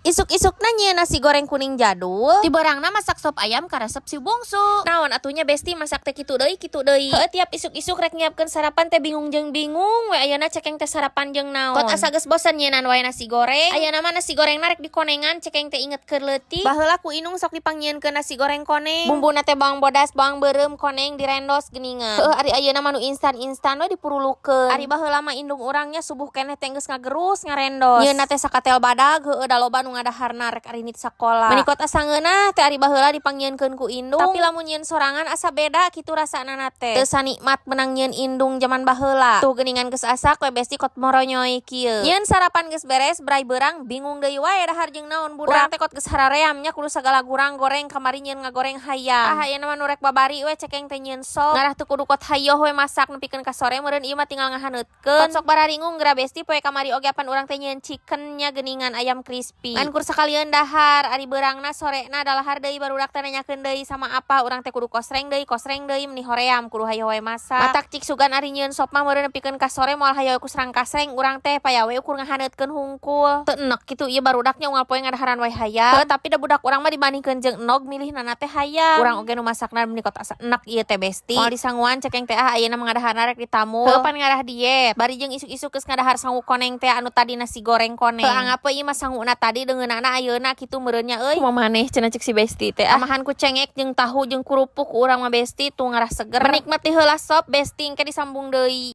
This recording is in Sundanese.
Isuk-isukna nyieun nasi goreng kuning jadul. Ti beurangna masak sop ayam karesep si bungsu. Naon atuh nya, Besti, masak teh kitu deui, kitu deui. Heueuh, tiap isuk-isuk rek nyiapkeun sarapan teh bingung jeung bingung we ayeuna cekeng teh sarapan jeung naon. Kot asa geus bosen nyieunan wae nasi goreng. Ayeuna mah nasi goreng rek dikonengan, cekeng teh inget keur leutik. Baheula ku indung sok dipangnyieunkeun nasi goreng koneng. Bumbuna teh bawang bodas, bawang beureum, koneng direndos geuningan. Heueuh, ari ayeuna mah nu instan-instan we dipurulukeun. Ari baheula mah indung urang nya subuh keneh teh geus ngagerus ngarendos. Nyieunna teh sakatel badag, heueuh, da loba nu ngadaharna rek arinit sakola. Meni kot asa ngeunah teh ari baheula dipangnyieunkeun ku indung. Tapi lamun nyieun sorangan asa beda kitu rasana teh. Teu sanikmat menang nyieun indung jaman baheula. Tuh geuningan geus asak we, Besti, kot moronyoy kieu. Nyieun sarapan geus beres, bray beurang bingung deui wae dahar jeung naon budak. Urang teh kot geus haraream nya kudu sagala gurang goreng, kamari nyieun ngagoreng hayam. Ah, ayeuna mah nu rek babari we cekeng teh nyieun sop. Ngarah teu kudu kot hayoh we masak nepikeun ka sore meureun, ieu mah tinggal ngahaneutkeun. Kot sok bararingung geura, Besti, poe kamari oge apan urang teh nyieun chicken nya geuningan, ayam crispy. Ngan kur sakalian dahar, ari beurangna sorena dalahar deui, barudak teh nanyakeun deui sama apa, urang teh kudu kosreng deui, meni hoream kudu hayoh we masak. Matak cik sugan ari nyieun sop mah meureun nepikeun ka sore moal hayoh ku serang kasreng urang teh, paya we ukur ngahaneutkeun hungkul. Teu enek kitu ieu barudaknya unggal poe ngadaharan wae hayam. Heuh, tapi da budak urang mah dibandingkeun jeung enog milihna teh hayam. Urang oge nu masakna meni kot asa enek ieu teh, Besti. Moal disanguan cekeng teh, ah, ayeuna mah ngadaharna rek ditamul. Heuh, pan ngarah diet. Bari jeung isuk-isuk geus ngadahar sangu koneng teh anu tadi nasi goreng koneng. Heuh, anggap we ieu mah sanguna tadi deungeunana ayeuna kitu meureun nya euy. Kumaha maneh cenah cek si Besti teh. Amahan ku cengek jeung tahu jeung kerupuk ku urang mah, Besti, tuh ngarah seger. Menikmati heula sop, Besti, engke disambung deui.